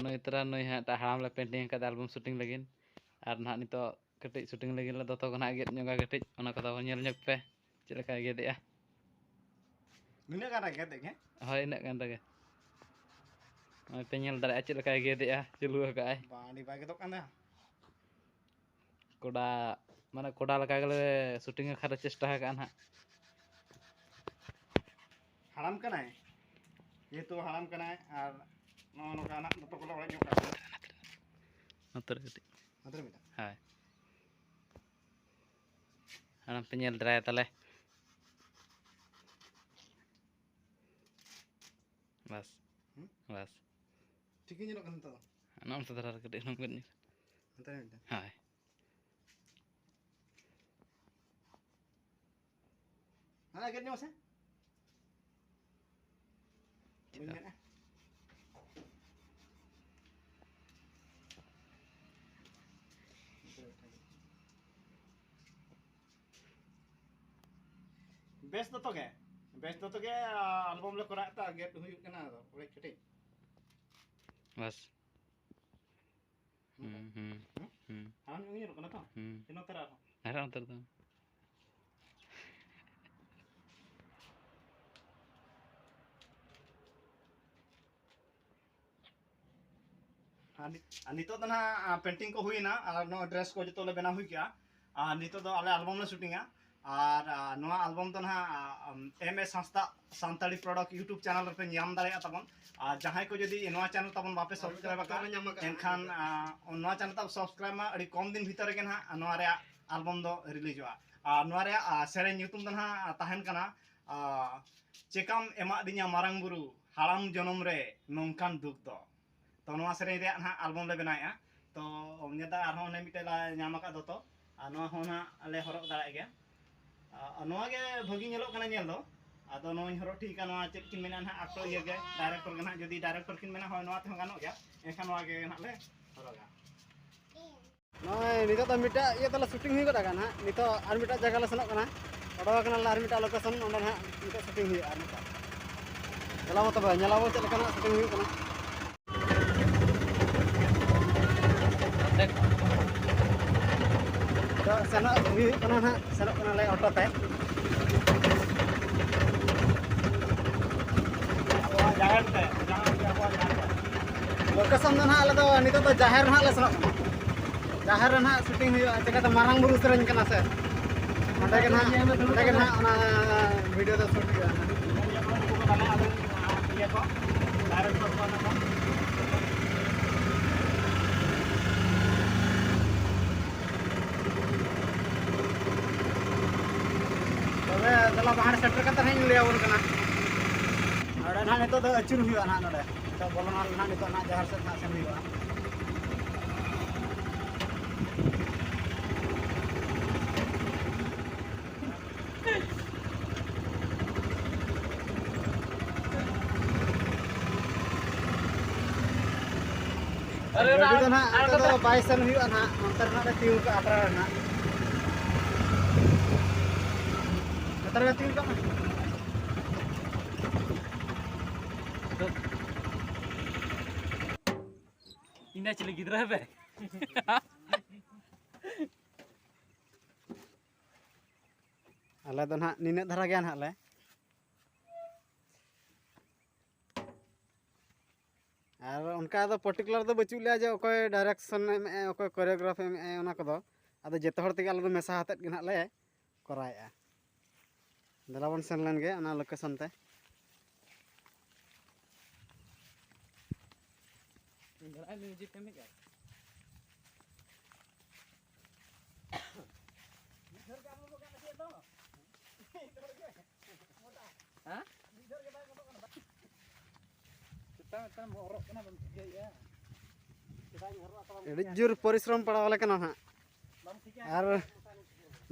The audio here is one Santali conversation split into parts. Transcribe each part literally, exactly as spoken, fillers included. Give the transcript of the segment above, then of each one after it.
ᱱᱩᱭ ᱛᱚᱨᱟ ᱱᱩᱭ ᱦᱟᱸᱜ ᱮᱴᱟᱜ ᱦᱟᱲᱟᱢ ᱞᱮ ᱯᱮᱱᱴᱤᱝ ᱟᱠᱟᱫᱟ ᱮᱞᱵᱟᱢ ᱥᱩᱴᱤᱝ ᱞᱟᱹᱜᱤᱫ᱾ ᱟᱨ ᱱᱟᱦᱟᱜ ᱱᱤᱛᱚᱜ ᱠᱟᱹᱴᱤᱡ ᱥᱩᱴᱤᱝ ᱞᱟᱹᱜᱤᱫ ᱞᱮ ᱫᱚᱛᱚ ᱠᱚ ᱱᱟᱦᱟᱜ ᱜᱮᱫ ᱧᱚᱜᱟ ᱠᱟᱹᱴᱤᱡ, ᱚᱱᱟ ᱠᱚᱫᱚ ᱧᱮᱞ ᱧᱚᱜ ᱯᱮ ᱪᱮᱫ ᱞᱮᱠᱟᱭ ᱜᱮᱫᱮᱜᱼᱟ᱾ ᱱᱤᱱᱟᱹᱜ ᱜᱟᱱ ᱨᱮ ᱜᱮᱫ ᱜᱮ? ᱦᱳᱭ, ᱤᱱᱟᱹᱜ ᱜᱟᱱ ᱨᱮᱜᱮ᱾ ᱱᱚᱜᱼᱚᱭ ᱯᱮ ᱧᱮᱞ ᱫᱟᱲᱮᱭᱟᱜᱼᱟ ᱪᱮᱫ ᱞᱮᱠᱟᱭ ᱜᱮᱫᱮᱜᱼᱟ, ᱪᱟᱹᱞᱩ ᱟᱠᱟᱫᱼᱟᱭ᱾ ᱵᱟᱝ, ᱟᱹᱰᱤ ᱵᱟᱭ ᱜᱮᱫᱚᱜ ᱠᱟᱱ ᱛᱟᱭᱟ᱾ ᱠᱚᱰᱟ, ᱢᱟᱱᱮ ᱠᱚᱰᱟ ᱞᱮᱠᱟ ᱜᱮᱞᱮ ᱥᱩᱴᱤᱝ ᱟᱠᱟᱫ ᱨᱮ ᱪᱮᱥᱴᱟ ᱟᱠᱟᱫᱼᱟ ᱱᱟᱦᱟᱜ᱾ ᱦᱟᱲᱟᱢ ᱠᱟᱱᱟᱭ, ᱡᱮᱦᱮᱛᱩ ᱦᱟᱲᱟᱢ ᱠᱟᱱᱟᱭ ᱟᱨ ᱱᱚᱜᱼᱚ ᱱᱚᱝᱠᱟ ᱱᱟᱜ ᱫᱚᱛᱚ ᱠᱚᱞᱮ ᱚᱲᱮᱡ ᱧᱚᱜ ᱠᱟᱜ ᱠᱟᱱᱟ᱾ ᱱᱚᱛᱮ ᱨᱮ ᱠᱟᱹᱴᱤᱡ᱾ ᱱᱚᱛᱮ ᱨᱮ ᱢᱮᱱᱟᱜᱼᱟ᱾ ᱦᱳᱭ᱾ ᱦᱟᱲᱟᱢ ᱯᱮ ᱧᱮᱞ ᱫᱟᱨᱟᱭᱟ ᱛᱟᱞᱮ᱾ ᱵᱟᱥ᱾ ᱦᱩᱸ? ᱵᱟᱥ᱾ ᱴᱷᱤᱠ ᱜᱮ ᱧᱮᱞᱚᱜ ᱠᱟᱱᱟ ᱱᱤᱛᱚᱜ ᱫᱚ᱾ ᱱᱚᱜᱼᱚ ᱱᱚᱛᱮ ᱫᱷᱟᱨᱟ ᱨᱮ ᱠᱟᱹᱴᱤᱡ ᱦᱚᱸ ᱜᱮᱫ ᱧᱚᱜ᱾ ᱱᱚᱛᱮ ᱨᱮ ᱢᱤᱫᱴᱟᱝ᱾ ᱦᱳᱭ᱾ ᱦᱮᱸ, ᱜᱮᱫ ᱧᱚᱜ ᱢᱮᱥᱮ᱾ ᱵᱟᱹᱧ ᱪᱮᱫᱟᱜ? ᱢᱮᱱᱟ᱾ ᱵᱮᱥ ᱫᱚᱛᱚ ᱜᱮ, ᱵᱮᱥ ᱫᱚᱛᱚ ᱜᱮ, ᱟ, ᱟᱞᱵᱚᱢ ᱞᱮ ᱠᱚᱨᱟᱣᱮᱫ ᱛᱮ ᱜᱮᱫ ᱦᱩᱭᱩᱜ ᱠᱟᱱᱟ, ᱟᱫᱚ ᱚᱲᱮᱡ ᱠᱟᱹᱴᱤᱡ᱾ ᱵᱟᱥ᱾ ᱦᱩᱸ, ᱦᱩᱸ, ᱦᱩᱸ? ᱦᱩᱸ᱾ ᱦᱟᱲᱟᱢ ᱧᱚᱜ ᱜᱮ ᱧᱮᱞᱚᱜ ᱠᱟᱱᱟ ᱛᱚ? ᱦᱩᱸ᱾ ᱥᱮ ᱱᱚᱛᱮ ᱨᱮ ᱟᱨᱦᱚᱸ? ᱟᱨᱦᱚᱸ ᱱᱚᱛᱮ ᱨᱮᱫᱚ᱾ ᱟᱨ ᱱᱤ-, ᱟᱨ ᱱᱤᱛᱚᱜ ᱫᱚ ᱱᱟᱦᱟᱜ, ᱟ, ᱯᱮᱱᱴᱤᱝ ᱠᱚ ᱦᱩᱭᱮᱱᱟ ᱟᱨ ᱱᱚᱣᱟ ᱰᱨᱮᱥ ᱠᱚ ᱡᱚᱛᱚ ᱞᱮ ᱵᱮᱱᱟᱣ ᱦᱩᱭ ᱠᱮᱜᱼᱟ᱾ ᱟᱨ ᱱᱤᱛᱚᱜ ᱫᱚ ᱟᱞᱮ ᱟᱞᱵᱚᱢ ᱞᱮ ᱥᱩᱴᱤᱝᱟ᱾ ᱟᱨ, ᱟ, ᱱᱚᱣᱟ ᱟᱞᱵᱚᱢ ᱫᱚ ᱱᱟᱦᱟᱜ, ᱟ, ᱟᱢ, ᱮᱢ ᱮᱥ ᱦᱟᱸᱥᱫᱟ ᱥᱟᱱᱛᱟᱲᱤ ᱯᱨᱚᱰᱟᱠᱴ YouTube ᱪᱮᱱᱮᱞ ᱨᱮᱯᱮ ᱧᱟᱢ ᱫᱟᱲᱮᱭᱟᱜᱼᱟ ᱛᱟᱵᱚᱱ᱾ ᱟᱨ ᱡᱟᱦᱟᱸᱭ ᱠᱚ ᱡᱩᱫᱤ ᱱᱚᱣᱟ ᱪᱮᱱᱮᱞ ᱛᱟᱵᱚᱱ ᱵᱟᱯᱮ ᱥᱟᱵᱥᱠᱨᱟᱭᱤᱵ ᱟᱠᱟᱫ, ᱮᱱᱠᱷᱟᱱ, ᱟ, ᱱᱚᱣᱟ ᱪᱮᱱᱮᱞ ᱛᱟᱵᱚᱱ ᱥᱟᱵᱥᱠᱨᱟᱭᱤᱵ ᱢᱟ, ᱟᱹᱰᱤ ᱠᱚᱢ ᱫᱤᱱ ᱵᱷᱤᱛᱟᱹᱨ ᱨᱮᱜᱮ ᱱᱟᱦᱟᱜ ᱱᱚᱣᱟ ᱨᱮᱭᱟᱜ ᱟᱞᱵᱚᱢ ᱫᱚ ᱨᱤᱞᱤᱡᱚᱜᱼᱟ᱾ ᱟᱨ ᱱᱚᱣᱟ ᱨᱮᱭᱟᱜ, ᱟ, ᱥᱮᱨᱮᱧ ᱧᱩᱛᱩᱢ ᱫᱚ ᱱᱟᱦᱟᱜ ᱛᱟᱦᱮᱱ ᱠᱟᱱᱟ, ᱟ, ᱪᱮᱠᱟᱢ ᱮᱢᱟᱫᱤᱧᱟ ᱢᱟᱨᱟᱝ ᱵᱩᱨᱩ, ᱦᱟᱲᱟᱢ ᱡᱚᱱᱚᱢ ᱨᱮ ᱱᱚᱝᱠᱟᱱ ᱫᱩᱠ ᱫᱚ᱾ ᱛᱚ, ᱱᱚᱣᱟ ᱥᱮᱨᱮᱧ ᱨᱮᱭᱟᱜ ᱱᱟᱦᱟᱜ ᱟᱞᱵᱚᱢ ᱞᱮ ᱵᱮᱱᱟᱣᱮᱫᱼᱟ᱾ ᱛᱚ, ᱱᱮᱛᱟᱨ ᱟᱨᱦᱚᱸ ᱚᱱᱮ ᱢᱤᱫᱴᱮᱡ ᱞᱮ ᱧᱟᱢ ᱟᱠᱟᱫ ᱫᱚᱛᱚ, ᱟᱨ ᱱᱚᱣᱟ ᱦᱚᱸ ᱱᱟᱦᱟᱜ ᱞᱮ ᱦᱚᱨᱚᱜ ᱫᱟᱲᱮᱭᱟᱜ ᱜᱮᱭᱟ᱾ ᱟᱨ ᱱᱚᱣᱟ ᱜᱮ ᱵᱷᱟᱹᱜᱤ ᱧᱮᱞᱚᱜ ᱠᱟᱱᱟ ᱧᱮᱞ ᱫᱚ᱾ ᱟᱫᱚ ᱱᱚᱣᱟᱧ ᱦᱚᱨᱚᱜ ᱴᱷᱤᱠᱟ, ᱱᱚᱣᱟ ᱪᱮᱫ ᱠᱤᱱ ᱢᱮᱱᱟ ᱱᱟᱦᱟᱜ ᱟᱠᱚ ᱤᱭᱟᱹ ᱜᱮ, ᱰᱟᱭᱨᱮᱠᱴᱚᱨ ᱜᱮ ᱱᱟᱦᱟᱜ, ᱡᱩᱫᱤ ᱰᱟᱭᱨᱮᱠᱴᱚᱨ ᱠᱤᱱ ᱢᱮᱱᱟ ᱦᱳᱭ ᱱᱚᱣᱟ ᱛᱮᱦᱚᱸ ᱜᱟᱱᱚᱜ ᱜᱮᱭᱟ, ᱮᱱᱠᱷᱟᱱ ᱱᱚᱣᱟ ᱜᱮ ᱱᱟᱦᱟᱜ ᱞᱮ ᱦᱚᱨᱚᱜᱟ᱾ ᱱᱚᱜᱼᱚᱭ ᱱᱤᱛᱚᱜ ᱫᱚ ᱢᱤᱫᱴᱟᱜ ᱤᱭᱟᱹ ᱛᱟᱞᱮ ᱥᱩᱴᱤᱝ ᱦᱩᱭ ᱜᱚᱫ ᱟᱠᱟᱱᱟ ᱦᱟᱸᱜ᱾ ᱱᱤᱛᱚᱜ ᱟᱨ ᱢᱤᱫᱴᱟᱜ ᱡᱟᱭᱜᱟ ᱞᱮ ᱥᱮᱱᱚᱜ ᱠᱟᱱᱟ, ᱚᱰᱚᱠ ᱟᱠᱟᱱᱟᱞᱮ ᱟᱨ ᱢᱤᱫᱴᱟᱜ ᱞᱳᱠᱮᱥᱚᱱ, ᱚᱸᱰᱮ ᱱᱟᱦᱟᱜ ᱱᱤᱛᱚᱜ ᱥᱩᱴᱤᱝ ᱦᱩᱭᱩᱜᱼᱟ᱾ ᱟᱨ ᱱᱤᱛᱚᱜ ᱪᱟᱞᱟᱣ ᱢᱟ ᱛᱚᱵᱮ ᱧᱮᱞᱟᱵᱚᱱ ᱪᱮᱫ ᱞᱮᱠᱟᱱᱟᱜ ᱥᱩᱴᱤᱝ ᱦᱩᱭᱩᱜ ᱠᱟᱱᱟ᱾ ᱥᱮᱱᱚᱜ ᱦᱩᱭᱩᱜ ᱠᱟᱱᱟ ᱱᱟᱦᱟᱜ, ᱥᱮᱱᱚᱜ ᱠᱟᱱᱟᱞᱮ ᱚᱴᱳ ᱛᱮ᱾ ᱞᱳᱠᱮᱥᱚᱱ ᱫᱚ ᱱᱟᱦᱟᱜ ᱟᱞᱮ ᱫᱚ ᱱᱤᱛᱚᱜ ᱫᱚ ᱡᱟᱦᱮᱨ ᱱᱟᱦᱟᱜ ᱞᱮ ᱥᱮᱱᱚᱜ ᱠᱟᱱᱟ᱾ ᱡᱟᱦᱮᱨ ᱨᱮ ᱱᱟᱦᱟᱜ ᱥᱩᱴᱤᱝ ᱦᱩᱭᱩᱜᱼᱟ, ᱪᱤᱠᱟᱹᱛᱮ ᱢᱟᱨᱟᱝ ᱵᱩᱨᱩ ᱥᱮᱨᱮᱧ ᱠᱟᱱᱟ ᱥᱮ, ᱚᱸᱰᱮ ᱜᱮ ᱱᱟᱦᱟᱜ, ᱚᱸᱰᱮ ᱜᱮ ᱱᱟᱦᱟᱜ ᱚᱱᱟ ᱵᱷᱤᱰᱤᱭᱳ ᱫᱚ ᱥᱩᱴ ᱦᱩᱭᱩᱜᱼᱟ ᱱᱟᱦᱟᱜ᱾ ᱛᱚᱵᱮ ᱫᱮᱞᱟ ᱵᱟᱦᱟᱨ ᱥᱮᱴᱮᱨ ᱠᱟᱛᱮ ᱦᱟᱸᱜ ᱤᱧ ᱞᱟᱹᱭ ᱟᱵᱚᱱ ᱠᱟᱱᱟ᱾ ᱱᱚᱰᱮ ᱱᱟᱦᱟᱜ ᱱᱤᱛᱚᱜ ᱫᱚ ᱟᱹᱪᱩᱨ ᱦᱩᱭᱩᱜᱼᱟ ᱱᱟᱦᱟᱜ, ᱱᱚᱰᱮ ᱱᱤᱛᱚᱜ ᱵᱚᱞᱚᱱᱟ ᱱᱟᱦᱟᱜ, ᱱᱤᱛᱚᱜ ᱱᱟᱦᱟᱜ ᱡᱟᱦᱮᱨ ᱥᱮᱫ ᱱᱟᱦᱟᱜ ᱥᱮᱱ ᱦᱩᱭᱩᱜᱼᱟ᱾ ᱟᱨᱮ ᱜᱟᱹᱰᱤ ᱫᱚ ᱱᱟᱦᱟᱜ ᱱᱤᱛᱚᱜ ᱫᱚ ᱵᱟᱭ ᱥᱮᱱ ᱦᱩᱭᱩᱜᱼᱟ ᱱᱟᱦᱟᱜ, ᱱᱚᱱᱛᱮ ᱨᱮ ᱱᱟᱦᱟᱜ ᱞᱮ ᱛᱤᱸᱜᱩ ᱠᱟᱜᱼᱟ, ᱟᱛᱨᱟ ᱨᱮ ᱱᱟᱦᱟᱜ᱾ ᱟᱛᱨᱟ ᱨᱮ ᱛᱤᱸᱜᱩ ᱠᱟᱜ ᱢᱮ᱾ ᱤᱧ ᱫᱚ ᱪᱤᱞᱤ ᱜᱤᱫᱽᱨᱟᱹ ᱦᱮᱵᱮ? ᱟᱞᱮ ᱫᱚ ᱱᱟᱦᱟᱜ ᱱᱤᱱᱟᱹᱜ ᱫᱷᱟᱨᱟ ᱜᱮᱭᱟ ᱱᱟᱦᱟᱜ ᱞᱮ᱾ ᱟᱨ ᱚᱱᱠᱟ ᱫᱚ ᱯᱟᱨᱴᱤᱠᱩᱞᱟᱨ ᱫᱚ ᱵᱟᱹᱪᱩᱜ ᱞᱮᱭᱟ ᱡᱮ ᱚᱠᱚᱭ ᱰᱟᱭᱨᱮᱠᱥᱚᱱ ᱮᱢᱮᱜᱼᱟᱭ, ᱚᱠᱚᱭ ᱠᱳᱨᱤᱭᱳᱜᱨᱟᱯᱷ ᱮᱢᱮᱜᱼᱟᱭ, ᱚᱱᱟ ᱠᱚᱫᱚ᱾ ᱟᱫᱚ ᱡᱚᱛᱚ ᱦᱚᱲ ᱛᱮᱜᱮ ᱟᱞᱮ ᱫᱚ ᱢᱮᱥᱟ ᱟᱛᱮᱫ ᱜᱮ ᱱᱟᱦᱟᱜ ᱞᱮ ᱠᱚᱨᱟᱣᱮᱫᱼᱟ᱾ ᱫᱮᱞᱟ ᱵᱚᱱ ᱥᱮᱱ ᱞᱮᱱ ᱜᱮ ᱚᱱᱟ ᱞᱳᱠᱮᱥᱚᱱ ᱛᱮ᱾ ᱤᱧ ᱫᱚ ᱱᱚᱜᱼᱚᱭ ᱢᱤᱭᱩᱡᱤᱠ ᱠᱟᱹᱢᱤ ᱠᱟᱱ᱾ ᱦᱮᱸ? ᱪᱮᱛᱟᱱ ᱢᱤᱫᱴᱟᱝ ᱵᱚᱦᱚᱜ ᱨᱚᱜ ᱠᱟᱱᱟ, ᱵᱟᱢ ᱴᱷᱤᱠᱟᱹᱭᱮᱫᱼᱟ᱾ ᱟᱹᱰᱤ ᱡᱳᱨ ᱯᱚᱨᱤᱥᱨᱚᱢ ᱯᱟᱲᱟᱣ ᱟᱞᱮ ᱠᱟᱱᱟ ᱱᱟᱦᱟᱜ᱾ ᱵᱟᱢ ᱴᱷᱤᱠᱟᱹᱭᱮᱫᱼᱟ᱾ ᱟᱨ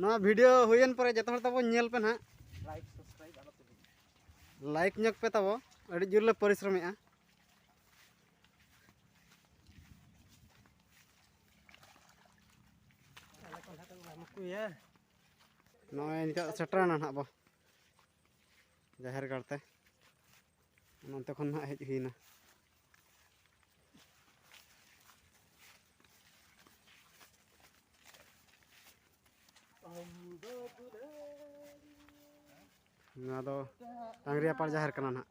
ᱱᱚᱣᱟ ᱵᱷᱤᱰᱤᱭᱳ ᱦᱩᱭᱮᱱ ᱯᱚᱨᱮ ᱡᱚᱛᱚ ᱦᱚᱲ ᱛᱟᱵᱚᱱ ᱧᱮᱞ ᱯᱮ ᱱᱟᱦᱟᱜ᱾ ᱞᱟᱭᱤᱠ, ᱥᱟᱵᱥᱠᱨᱟᱭᱤᱵ ᱟᱞᱚ ᱯᱮ ᱦᱤᱲᱤᱧᱟ᱾ ᱞᱟᱭᱤᱠ ᱧᱚᱜ ᱯᱮ ᱛᱟᱵᱚ, ᱟᱹᱰᱤ ᱡᱳᱨ ᱞᱮ ᱯᱚᱨᱤᱥᱨᱚᱢᱮᱜᱼᱟ᱾ ᱟᱞᱮ ᱠᱚ ᱱᱟᱦᱟᱜ ᱠᱚ ᱮᱢᱟ ᱠᱚ ᱜᱮᱭᱟ᱾ ᱱᱚᱜᱼᱚᱭ ᱱᱤᱛᱚᱜ ᱥᱮᱴᱮᱨᱮᱱᱟ ᱱᱟᱦᱟᱜ ᱵᱚ ᱡᱟᱦᱮᱨ ᱜᱟᱲ ᱛᱮ, ᱱᱚᱱᱛᱮ ᱠᱷᱚᱱ ᱱᱟᱦᱟᱜ ᱦᱮᱡ ᱦᱩᱭᱱᱟ᱾ ᱱᱚᱣᱟ ᱫᱚ ᱴᱟᱝᱜᱽᱨᱤᱭᱟᱯᱟᱲ ᱡᱟᱦᱮᱨ ᱠᱟᱱᱟ ᱱᱟᱦᱟᱜ᱾